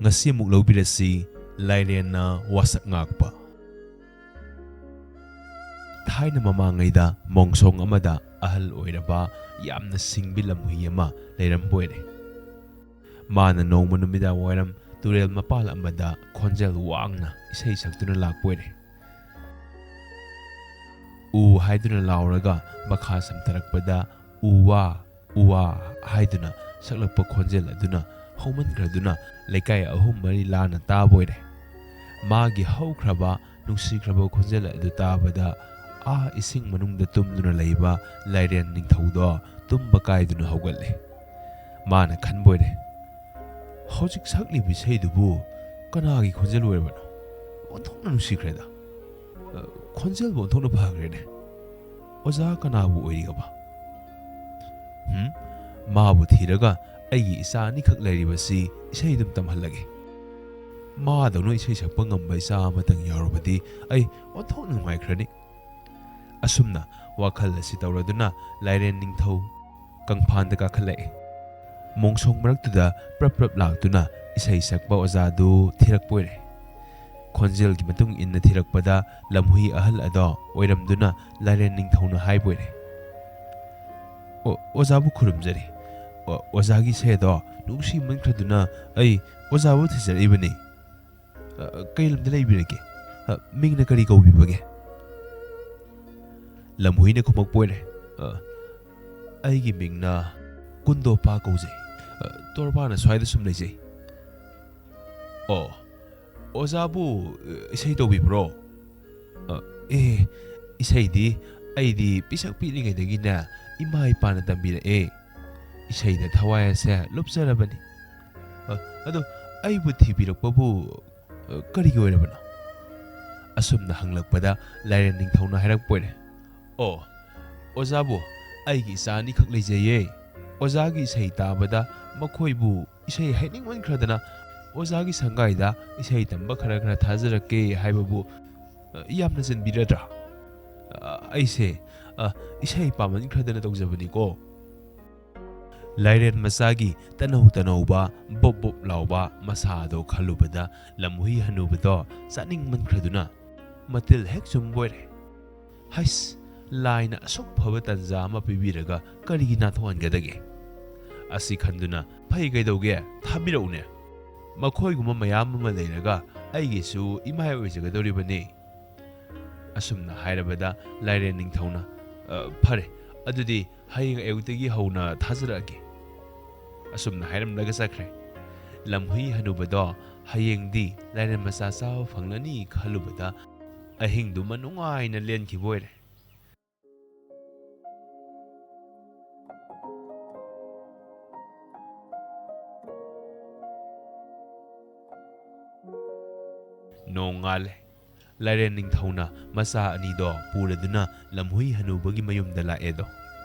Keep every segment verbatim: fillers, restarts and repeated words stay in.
ꯑꯁꯤ ꯑꯃꯨꯛ ꯂꯧꯕꯤꯔꯁꯤ, ꯂꯥꯏꯔꯦꯟꯅ ꯋꯥꯁꯛ ꯉꯥꯛꯄ꯫ ꯊꯥꯏꯅ ꯃꯃꯥꯡꯉꯩꯗ ꯃꯣꯡꯁꯣꯡ ꯑꯃꯗ ꯑꯍꯜ ꯑꯣꯏꯔꯕ ꯌꯥꯝꯅ ꯁꯤꯡꯕꯤ ꯂꯝꯍꯨꯏ ꯑꯃ ꯂꯩꯔꯝꯕ ꯑꯣꯏꯔꯦ꯫ ꯃꯥꯅ ꯅꯣꯡꯃ ꯅꯨꯃꯤꯗꯥꯡ ꯋꯥꯏꯔꯝ ꯇꯨꯔꯦꯜ ꯃꯄꯥꯜ ꯑꯃꯗ ꯈꯣꯟꯖꯦꯜ ꯋꯥꯡꯅ ꯏꯁꯩ ꯁꯛꯇꯨꯅ ꯂꯥꯛꯄ ꯑꯣꯏꯔꯦ꯫ "ꯎ" ꯍꯥꯏꯗꯨꯅ ꯂꯥꯎꯔꯒ ꯃꯈꯥ ꯁꯝꯊꯔꯛꯄꯗ "ꯎ ꯋꯥ, ꯎ ꯋꯥ" ꯍꯥꯏꯗꯨꯅ ꯁꯛꯂꯛꯄ ꯈꯣꯟꯖꯦꯜ ꯑꯗꯨꯅ ꯍꯧꯃꯟꯈ꯭ꯔꯗꯨꯅ ꯂꯩꯀꯥꯏ ꯑꯍꯨꯝ ꯃꯔꯤ ꯂꯥꯟꯅ ꯇꯥꯕ ꯑꯣꯏꯔꯦ꯫ ꯃꯥꯒꯤ ꯍꯧꯈ꯭ꯔꯕ ꯅꯨꯡꯁꯤꯈ꯭ꯔꯕ ꯈꯣꯟꯖꯦꯜ ꯑꯗꯨ ꯇꯥꯕꯗ ꯑꯥ ꯏꯁꯤꯡ ꯃꯅꯨꯡꯗ ꯇꯨꯝꯗꯨꯅ ꯂꯩꯕ ꯂꯥꯏꯔꯦꯟ ꯅꯤꯡꯊꯧꯗꯣ ꯇꯨꯝꯕ ꯀꯥꯏꯗꯨꯅ ꯍꯧꯒꯠꯂꯦ꯫ ꯃꯥꯅ ꯈꯟꯕ ꯑꯣꯏꯔꯦ, "ꯍꯧꯖꯤꯛ ꯁꯛꯂꯤꯕ ꯏꯁꯩꯗꯨꯕꯨ ꯀꯅꯥꯒꯤ ꯈꯣꯟꯖꯦꯜ ꯑꯣꯏꯔꯕꯅꯣ? ꯑꯣꯟꯊꯣꯛꯅ ꯅꯨꯡꯁꯤꯈ꯭ꯔꯦꯗ꯫ ꯑ, ꯈꯣꯟꯖꯦꯜꯕꯨ ꯑꯣꯟꯊꯣꯛꯅ ꯐꯈ꯭ꯔꯦꯅꯦ꯫ ꯑꯣꯖꯥ ꯀꯅꯥꯕꯨ ꯑꯣꯏꯔꯤꯒꯕ? ꯍꯨꯝ, ꯃꯥꯕꯨ ꯊꯤꯔꯒ ꯑꯩꯒꯤ ꯏꯆꯥ ꯑꯅꯤꯈꯛ ꯂꯩꯔꯤꯕꯁꯤ ꯏꯁꯩ ꯑꯗꯨꯝ ꯇꯝꯍꯜꯂꯒꯦ꯫ ꯃꯥꯗꯧꯅ ꯏꯁꯩ ꯁꯛꯄ ꯉꯝꯕ ꯏꯆꯥ ꯑꯃꯇꯪ ꯌꯥꯎꯔꯕꯗꯤ ꯑꯩ ꯑꯣꯟꯊꯣꯛꯅ ꯅꯨꯡꯉꯥꯏꯈ꯭ꯔꯅꯤ"꯫ ꯑꯁꯨꯝꯅ ꯋꯥꯈꯜ ꯑꯁꯤ ꯇꯧꯔꯗꯨꯅ ꯂꯥꯏꯔꯦꯟ ꯅꯤꯡꯊꯧ ꯀꯪꯐꯥꯟꯗ ꯀꯥꯈꯠꯂꯛꯑꯦ꯫ ꯃꯣꯡꯁꯣꯡ ꯃꯔꯛꯇꯨꯗ ꯄ꯭ꯔꯞ ꯄ꯭ꯔꯞ ꯂꯥꯛꯇꯨꯅ ꯏꯁꯩ ꯁꯛꯄ ꯑꯣꯖꯥꯗꯨ ꯊꯤꯔꯛꯄ ꯑꯣꯏꯔꯦ꯫ ꯈꯣꯟꯖꯦꯜꯒꯤ ꯃꯇꯨꯡ ꯏꯟꯅ ꯊꯤꯔꯛꯄꯗ ꯂꯝꯍꯨꯏ ꯑꯍꯜ ꯑꯗꯣ ꯑꯣꯏꯔꯝꯗꯨꯅ ꯂꯥꯏꯔꯦꯟ ꯅꯤꯡꯊꯧꯅ ꯍꯥꯏꯕ ꯑꯣꯏꯔꯦ, "ꯑꯣ, ꯑꯣꯖꯥꯕꯨ ꯈꯨꯔꯨꯝꯖꯔꯤ꯫ ꯑꯣ, ꯑꯣꯖꯥꯒꯤ ꯏꯁꯩ ꯑꯗꯣ ꯅꯨꯡꯁꯤꯃꯟꯈ꯭ꯔꯗꯨꯅ ꯑꯩ ꯑꯣꯖꯥꯕꯨ ꯊꯤꯖꯔꯛꯏꯕꯅꯤ꯫ ꯑ, ꯀꯩ ꯂꯝꯗ ꯂꯩꯕꯤꯔꯒꯦ? ꯑ, ꯃꯤꯡꯅ ꯀꯔꯤ ꯀꯧꯕꯤꯕꯒꯦ?" ꯂꯝꯍꯨꯏꯅ ꯈꯨꯝꯃꯛꯄ ꯑꯣꯏꯔꯦ, "ꯑ, ꯑꯩꯒꯤ ꯃꯤꯡꯅ ꯀꯨꯟꯗꯣꯄꯥ ꯀꯧꯖꯩ꯫ ꯑ, ꯇꯣꯔꯕꯥꯅ ꯁ꯭ꯋꯥꯏꯗ ꯁꯨꯝ ꯂꯩꯖꯩ"꯫ "ꯑꯣ, ꯑꯣꯖꯥꯕꯨ, ꯑ, ꯏꯁꯩ ꯇꯧꯕꯤꯕ꯭ꯔꯣ?" "ꯑ, ꯑꯦ, ꯏꯁꯩꯗꯤ ꯑꯩꯗꯤ ꯄꯤꯁꯛ ꯄꯤꯛꯂꯤꯉꯩꯗꯒꯤꯅꯦ ꯏꯃꯥ ꯏꯄꯥꯅ ꯇꯝꯕꯤꯔꯛꯑꯦ꯫ ꯏꯁꯩꯗ ꯊꯋꯥꯏ ꯑꯁꯦ ꯂꯨꯞꯆꯔꯕꯅꯤ꯫ ꯑ, ꯑꯗꯣ ꯑꯩꯕꯨ ꯊꯤꯕꯤꯔꯛꯄꯕꯨ, ꯑ, ꯀꯔꯤꯒꯤ ꯑꯣꯏꯔꯕꯅꯣ?" ꯑꯁꯨꯝꯅ ꯍꯪꯂꯛꯄꯗ ꯂꯥꯏꯔꯦꯟ ꯅꯤꯡꯊꯧꯅ ꯍꯥꯏꯔꯛꯄ ꯑꯣꯏꯔꯦ, "ꯑꯣ, ꯑꯣꯖꯥꯕꯨ, ꯑꯩꯒꯤ ꯏꯆꯥ ꯑꯅꯤꯈꯛ ꯂꯩꯖꯩꯌꯦ꯫ ꯑꯣꯖꯥꯒꯤ ꯏꯁꯩ ꯇꯥꯕꯗ ꯃꯈꯣꯏꯕꯨ ꯏꯁꯩ ꯍꯩꯅꯤꯡꯃꯟꯈ꯭ꯔꯗꯅ ꯑꯣꯖꯥꯒꯤ ꯁꯪꯒꯥꯏꯗ ꯏꯁꯩ ꯇꯝꯕ ꯈꯔ ꯈꯔ ꯊꯥꯖꯔꯛꯀꯦ ꯍꯥꯏꯕꯕꯨ, ꯑ, ꯌꯥꯝꯅ ꯆꯤꯟꯕꯤꯔꯗ꯭ꯔꯥ? ꯑ, ꯑꯩꯁꯦ, ꯑ, ꯏꯁꯩ ꯄꯥꯝꯃꯟꯈ꯭ꯔꯗꯅ ꯇꯧꯖꯕꯅꯤꯀꯣ"꯫ ꯂꯥꯏꯔꯦꯟ ꯃꯆꯥꯒꯤ ꯇꯅꯧ ꯇꯅꯧꯕ, ꯕꯣꯞ ꯕꯣꯞ ꯂꯥꯎꯕ ꯃꯁꯥ ꯑꯗꯣ ꯈꯜꯂꯨꯕꯗ ꯂꯝꯍꯨꯏ ꯍꯅꯨꯕꯗꯣ ꯆꯥꯅꯤꯡꯃꯟꯈ꯭ꯔꯗꯨꯅ ꯃꯇꯤꯜ ꯍꯦꯛ ꯆꯨꯝꯕ ꯑꯣꯏꯔꯦ꯫ "ꯍꯩꯁ, ꯂꯥꯏꯅ ꯑꯁꯨꯛ ꯐꯕ ꯇꯟꯖꯥ ꯑꯃ ꯄꯤꯕꯤꯔꯒ ꯀꯔꯤꯒꯤ ꯅꯥꯟꯊꯣꯛꯍꯟꯒꯗꯒꯦ?" ꯑꯁꯤ ꯈꯟꯗꯨꯅ, "ꯐꯩ, ꯀꯩꯗꯧꯒꯦ? ꯊꯥꯕꯤꯔꯛꯎꯅꯦ꯫ ꯃꯈꯣꯏꯒꯨꯝꯕ ꯃꯌꯥꯝ ꯑꯃ ꯂꯩꯔꯒ ꯑꯩꯒꯤꯁꯨ ꯏꯃꯥꯏ ꯑꯣꯏꯖꯒꯗꯧꯔꯤꯕꯅꯤ"꯫ ꯑꯁꯨꯝꯅ ꯍꯥꯏꯔꯕꯗ ꯂꯥꯏꯔꯦꯟ ꯅꯤꯡꯊꯧꯅ, "ꯑ, ꯐꯔꯦ, ꯑꯗꯨꯗꯤ ꯍꯌꯦꯡ ꯑꯌꯨꯛꯇꯒꯤ ꯍꯧꯅ ꯊꯥꯖꯔꯛꯑꯒꯦ"꯫ ꯑꯁꯨꯝꯅ ꯍꯥꯏꯔꯝꯂꯒ ꯆꯠꯈ꯭ꯔꯦ꯫ ꯂꯝꯍꯨꯏ ꯍꯅꯨꯕꯗꯣ ꯍꯌꯦꯡꯗꯤ ꯂꯥꯏꯔꯦꯟ ꯃꯆꯥ ꯆꯥꯕ ꯐꯪꯂꯅꯤ ꯈꯜꯂꯨꯕꯗ ꯑꯍꯤꯡꯗꯨꯃ ꯅꯨꯡꯉꯥꯏꯅ ꯂꯦꯟꯈꯤꯕ ꯑꯣꯏꯔꯦ꯫ ꯅꯣꯡꯉꯥꯜꯂꯦ꯫ ꯂꯥꯏꯔꯦꯟ ꯅꯤꯡꯊꯧꯅ ꯃꯆꯥ ꯑꯅꯤꯗꯣ ꯄꯨꯔꯗꯨꯅ ꯂꯝꯍꯨꯏ ꯍꯅꯨꯕꯒꯤ ꯃꯌꯨꯝꯗ ꯂꯥꯛꯑꯦꯗꯣ꯫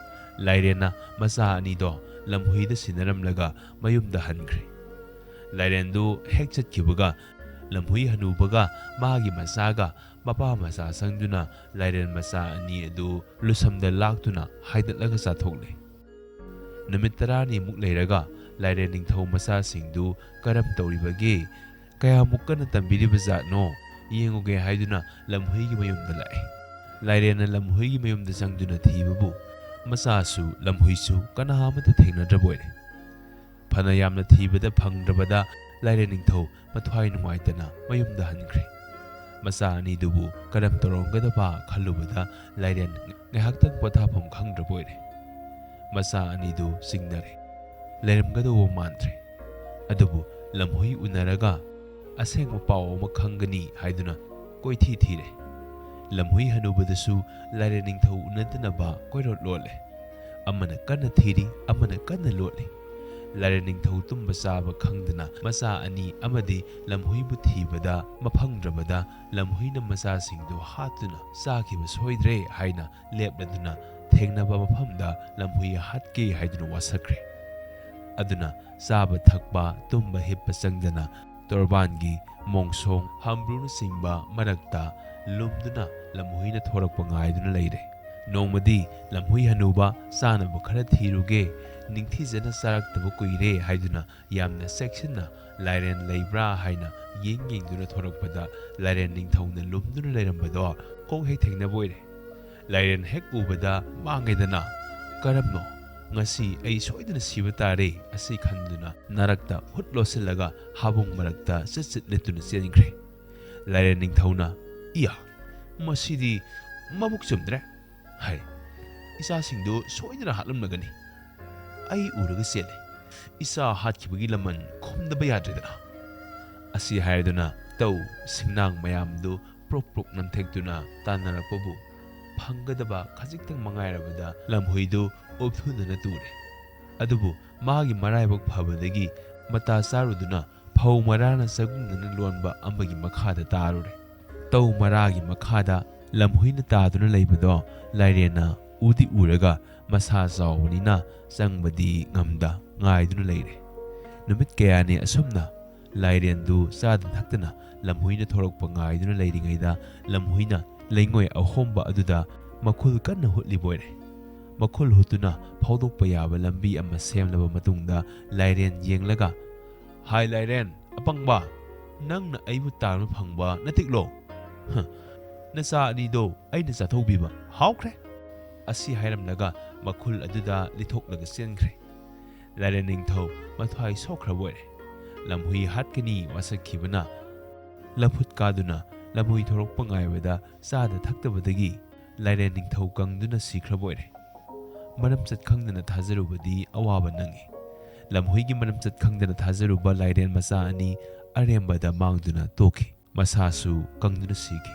ꯂꯥꯏꯔꯦꯟꯅ ꯃꯆꯥ ꯑꯅꯤꯗꯣ ꯂꯝꯍꯨꯏꯗ ꯁꯤꯟꯅꯔꯝꯂꯒ ꯃꯌꯨꯝꯗ ꯍꯟꯈ꯭ꯔꯦ꯫ ꯂꯥꯏꯔꯦꯟꯗꯨ ꯍꯦꯛ ꯆꯠꯈꯤꯕꯒ ꯂꯝꯍꯨꯏ ꯍꯅꯨꯕꯒ ꯃꯥꯒꯤ ꯃꯆꯥꯒ ꯃꯄꯥ ꯃꯆꯥ ꯆꯪꯗꯨꯅ ꯂꯥꯏꯔꯦꯟ ꯃꯆꯥ ꯑꯅꯤ ꯑꯗꯨ ꯂꯨꯁꯝꯗ ꯂꯥꯛꯇꯨꯅ ꯍꯥꯏꯗꯠꯂꯒ ꯆꯥꯊꯣꯛꯂꯦ꯫ ꯅꯨꯃꯤꯠ ꯇꯔꯥꯅꯤꯃꯨꯛ ꯂꯩꯔꯒ ꯂꯥꯏꯔꯦꯟ ꯅꯤꯡꯊꯧ ꯃꯆꯥꯁꯤꯡꯗꯨ ꯀꯔꯝ ꯇꯧꯔꯤꯕꯒꯦ, ꯀꯌꯥꯃꯨꯛ ꯀꯟꯅ ꯇꯝꯕꯤꯔꯤꯕ ꯖꯥꯠꯅꯣ ꯌꯦꯡꯉꯨꯒꯦ ꯍꯥꯏꯗꯨꯅ ꯂꯝꯍꯨꯏꯒꯤ ꯃꯌꯨꯝꯗ ꯂꯥꯛꯑꯦ꯫ ꯂꯥꯏꯔꯦꯟꯅ ꯂꯝꯍꯨꯏꯒꯤ ꯃꯌꯨꯝꯗ ꯆꯪꯗꯨꯅ ꯊꯤꯕꯕꯨ ꯃꯆꯥꯁꯨ ꯂꯝꯍꯨꯏꯁꯨ ꯀꯅꯥ ꯑꯃꯠꯇ ꯊꯦꯡꯅꯗ꯭ꯔꯕ ꯑꯣꯏꯔꯦ꯫ ꯐꯅ ꯌꯥꯝꯅ ꯊꯤꯕꯗ ꯐꯪꯗ꯭ꯔꯕꯗ ꯂꯥꯏꯔꯦꯟ ꯅꯤꯡꯊꯧ ꯃꯊ꯭ꯋꯥꯏ ꯅꯨꯡꯉꯥꯏꯇꯅ ꯃꯌꯨꯝꯗ ꯍꯟꯈ꯭ꯔꯦ꯫ ꯃꯆꯥ ꯑꯅꯤꯗꯨꯕꯨ ꯀꯔꯝ ꯇꯧꯔꯝꯒꯗꯕ ꯈꯜꯂꯨꯕꯗ ꯂꯥꯏꯔꯦꯟ ꯉꯥꯏꯍꯥꯛꯇꯪ ꯄꯣꯊꯥꯐꯝ ꯈꯪꯗ꯭ꯔꯕ ꯑꯣꯏꯔꯦ꯫ ꯃꯆꯥ ꯑꯅꯤꯗꯨ ꯆꯤꯡꯅꯔꯦ꯫ ꯂꯩꯔꯝꯒꯗꯧꯕ ꯃꯥꯟꯗ꯭ꯔꯦ꯫ ꯑꯗꯨꯕꯨ ꯂꯝꯍꯨꯏ ꯎꯅꯔꯒ ꯑꯁꯦꯡꯕ ꯄꯥꯎ ꯑꯃ ꯈꯪꯒꯅꯤ ꯍꯥꯏꯗꯨꯅ ꯀꯣꯏꯊꯤ ꯊꯤꯔꯦ꯫ ꯂꯝꯍꯨꯏ ꯍꯅꯨꯕꯗꯁꯨ ꯂꯥꯏꯔꯦꯟ ꯅꯤꯡꯊꯧ ꯎꯅꯗꯅꯕ ꯀꯣꯏꯔꯣꯠ ꯂꯣꯠꯂꯦ꯫ ꯑꯃꯅ ꯀꯟꯅ ꯊꯤꯔꯤ, ꯑꯃꯅ ꯀꯟꯅ ꯂꯣꯠꯂꯤ꯫ ꯂꯥꯏꯔꯦꯟ ꯅꯤꯡꯊꯧ ꯇꯨꯝꯕ ꯆꯥꯕ ꯈꯪꯗꯅ ꯃꯆꯥ ꯑꯅꯤ ꯑꯃꯗꯤ ꯂꯝꯍꯨꯏꯕꯨ ꯊꯤꯕꯗ ꯃꯐꯪꯗ꯭ꯔꯕꯗ ꯂꯝꯍꯨꯏꯅ ꯃꯆꯥꯁꯤꯡꯗꯨ ꯍꯥꯠꯇꯨꯅ ꯆꯥꯈꯤꯕ ꯁꯣꯏꯗ꯭ꯔꯦ ꯍꯥꯏꯅ ꯂꯦꯞꯂꯗꯨꯅ ꯊꯦꯡꯅꯕ ꯃꯐꯝꯗ ꯂꯝꯍꯨꯏ ꯍꯥꯠꯀꯦ ꯍꯥꯏꯗꯨꯅ ꯋꯥꯁꯛꯈ꯭ꯔꯦ꯫ ꯑꯗꯨꯅ ꯆꯥꯕ ꯊꯛꯄ, ꯇꯨꯝꯕ ꯍꯤꯞꯄ ꯆꯪꯗꯅ ꯇꯣꯔꯕꯥꯟꯒꯤ ꯃꯣꯡꯁꯣꯡ, ꯍꯥꯝꯕ꯭ꯔꯨꯅꯆꯤꯡꯕ ꯃꯔꯛꯇ ꯂꯨꯝꯗꯨꯅ ꯂꯝꯍꯨꯏꯅ ꯊꯣꯔꯛꯄ ꯉꯥꯏꯗꯨꯅ ꯂꯩꯔꯦ꯫ ꯅꯣꯡꯃꯗꯤ ꯂꯝꯍꯨꯏ ꯍꯅꯨꯕ ꯆꯥꯅꯕ ꯈꯔ ꯊꯤꯔꯨꯒꯦ, ꯅꯤꯡꯊꯤꯖꯅ ꯆꯥꯔꯛꯇꯕ ꯀꯨꯏꯔꯦ ꯍꯥꯏꯗꯨꯅ ꯌꯥꯝꯅ ꯆꯦꯛꯁꯤꯟꯅ ꯂꯥꯏꯔꯦꯟ ꯂꯩꯕ꯭ꯔꯥ ꯍꯥꯏꯅ ꯌꯦꯡ ꯌꯦꯡꯗꯨꯅ ꯊꯣꯔꯛꯄꯗ ꯂꯥꯏꯔꯦꯟ ꯅꯤꯡꯊꯧꯅ ꯂꯨꯝꯗꯨꯅ ꯂꯩꯔꯝꯕꯗꯣ ꯈꯣꯡ ꯍꯦꯛ ꯊꯦꯡꯅꯕ ꯑꯣꯏꯔꯦ꯫ ꯂꯥꯏꯔꯦꯟ ꯍꯦꯛ ꯎꯕꯗ ꯃꯥꯡꯉꯦꯗꯅ, "ꯀꯔꯝꯅꯣ? ꯉꯁꯤ ꯑꯩ ꯁꯣꯏꯗꯅ ꯁꯤꯕ ꯇꯥꯔꯦ" ꯑꯁꯤ ꯈꯟꯗꯨꯅ ꯅꯥꯔꯛꯇ ꯍꯨꯠ ꯂꯣꯠꯁꯤꯜꯂꯒ ꯍꯥꯕꯨꯡ ꯃꯔꯛꯇ ꯆꯤꯠ ꯆꯤꯠ ꯂꯤꯠꯇꯨꯅ ꯆꯦꯟꯈ꯭ꯔꯦ꯫ ꯂꯥꯏꯔꯦꯟ ꯅꯤꯡꯊꯧꯅ, "ꯏꯌꯥ, ꯃꯁꯤꯗꯤ ꯃꯕꯨꯛ ꯆꯨꯝꯗ꯭ꯔꯦ" ꯍꯥꯏ꯫ "ꯏꯆꯥꯁꯤꯡꯗꯨ ꯁꯣꯏꯗꯅ ꯍꯥꯠꯂꯝꯂꯒꯅꯤ꯫ ꯑꯩ ꯎꯔꯒ ꯆꯦꯜꯂꯦ꯫ ꯏꯆꯥ ꯍꯥꯠꯈꯤꯕꯒꯤ ꯂꯃꯟ ꯈꯨꯝꯗꯕ ꯌꯥꯗ꯭ꯔꯦꯗꯅ" ꯑꯁꯤ ꯍꯥꯏꯔꯗꯨꯅ ꯇꯧ ꯁꯤꯡꯅꯥꯡ ꯃꯌꯥꯝꯗꯨ ꯄ꯭ꯔꯣꯛ ꯄ꯭ꯔꯣꯛ ꯅꯝꯊꯦꯛꯇꯨꯅ ꯇꯥꯟꯅꯔꯛꯄꯕꯨ ꯐꯪꯒꯗꯕ ꯈꯖꯤꯛꯇꯪ ꯃꯉꯥꯏꯔꯕꯗ ꯂꯝꯍꯨꯏꯗꯨ ꯎꯞꯊꯨꯗꯨꯅ ꯇꯨꯔꯦ꯫ ꯑꯗꯨꯕꯨ ꯃꯥꯒꯤ ꯃꯔꯥꯏꯕꯛ ꯐꯕꯗꯒꯤ ꯃꯇꯥ ꯆꯥꯔꯨꯗꯨꯅ ꯐꯧ ꯃꯔꯥꯅ ꯆꯒꯨꯡꯅꯅ ꯂꯣꯟꯕ ꯑꯃꯒꯤ ꯃꯈꯥꯗ ꯇꯥꯔꯨꯔꯦ꯫ ꯇꯧ ꯃꯔꯥꯒꯤ ꯃꯈꯥꯗ ꯂꯝꯍꯨꯏꯅ ꯇꯥꯗꯨꯅ ꯂꯩꯕꯗꯣ ꯂꯥꯏꯔꯦꯟꯅ ꯎꯗꯤ ꯎꯔꯒ ꯃꯁꯥ ꯆꯥꯎꯕꯅꯤꯅ ꯆꯪꯕꯗꯤ ꯉꯝꯗ ꯉꯥꯏꯗꯨꯅ ꯂꯩꯔꯦ꯫ ꯅꯨꯃꯤꯠ ꯀꯌꯥꯅꯤ ꯑꯁꯨꯝꯅ ꯂꯥꯏꯔꯦꯟꯗꯨ ꯆꯥꯗ ꯊꯛꯇꯅ ꯂꯝꯍꯨꯏꯅ ꯊꯣꯔꯛꯄ ꯉꯥꯏꯗꯨꯅ ꯂꯩꯔꯤꯉꯩꯗ ꯂꯝꯍꯨꯏꯅ ꯂꯩꯉꯣꯏ ꯑꯍꯣꯝꯕ ꯑꯗꯨꯗ ꯃꯈꯨꯜ ꯀꯟꯅ ꯍꯨꯠꯂꯤꯕ ꯑꯣꯏꯔꯦ꯫ ꯃꯈꯨꯜ ꯍꯨꯠꯇꯨꯅ ꯐꯥꯎꯗꯣꯛꯄ ꯌꯥꯕ ꯂꯝꯕꯤ ꯑꯃ ꯁꯦꯝꯂꯕ ꯃꯇꯨꯡꯗ ꯂꯥꯏꯔꯦꯟ ꯌꯦꯡꯂꯒ, "ꯍꯥꯏ ꯂꯥꯏꯔꯦꯟ ꯑꯄꯪꯕ, ꯅꯪꯅ ꯑꯩꯕꯨ ꯇꯥꯟꯕ ꯐꯪꯕ ꯅꯠꯇꯤꯛꯂꯣ? ꯍ, ꯅꯆꯥ ꯑꯅꯤꯗꯣ ꯑꯩꯅ ꯆꯥꯊꯣꯛꯄꯤꯕ ꯍꯥꯎꯈ꯭ꯔꯦ" ꯑꯁꯤ ꯍꯥꯏꯔꯝꯂꯒ ꯃꯈꯨꯜ ꯑꯗꯨꯗ ꯂꯤꯊꯣꯛꯂꯒ ꯆꯦꯟꯈ꯭ꯔꯦ꯫ ꯂꯥꯏꯔꯦꯟ ꯅꯤꯡꯊꯧ ꯃꯊ꯭ꯋꯥꯏ ꯁꯣꯛꯈ꯭ꯔꯕ ꯑꯣꯏꯔꯦ꯫ ꯂꯝꯍꯨꯏ ꯍꯥꯠꯀꯅꯤ ꯋꯥꯁꯛꯈꯤꯕꯅ ꯂꯐꯨꯠ ꯀꯥꯗꯨꯅ ꯂꯝꯍꯨꯏ ꯊꯣꯔꯛꯄ ꯉꯥꯏꯕꯗ ꯆꯥꯗ ꯊꯛꯇꯕꯗꯒꯤ ꯂꯥꯏꯔꯦꯟ ꯅꯤꯡꯊꯧ ꯀꯪꯗꯨꯅ ꯁꯤꯈ꯭ꯔꯕ ꯑꯣꯏꯔꯦ꯫ ꯃꯔꯝꯆꯠ ꯈꯪꯗꯅ ꯊꯥꯖꯔꯨꯕꯗꯤ ꯑꯋꯥꯕ ꯅꯪꯉꯤ꯫ ꯂꯝꯍꯨꯏꯒꯤ ꯃꯔꯝꯆꯠ ꯈꯪꯗꯅ ꯊꯥꯖꯔꯨꯕ ꯂꯥꯏꯔꯦꯟ ꯃꯆꯥ ꯑꯅꯤ ꯑꯔꯦꯝꯕꯗ ꯃꯥꯡꯗꯨꯅ ꯇꯣꯛꯈꯤ꯫ ꯃꯁꯥꯁꯨ ꯀꯪꯗꯨꯅ ꯁꯤꯈꯤ꯫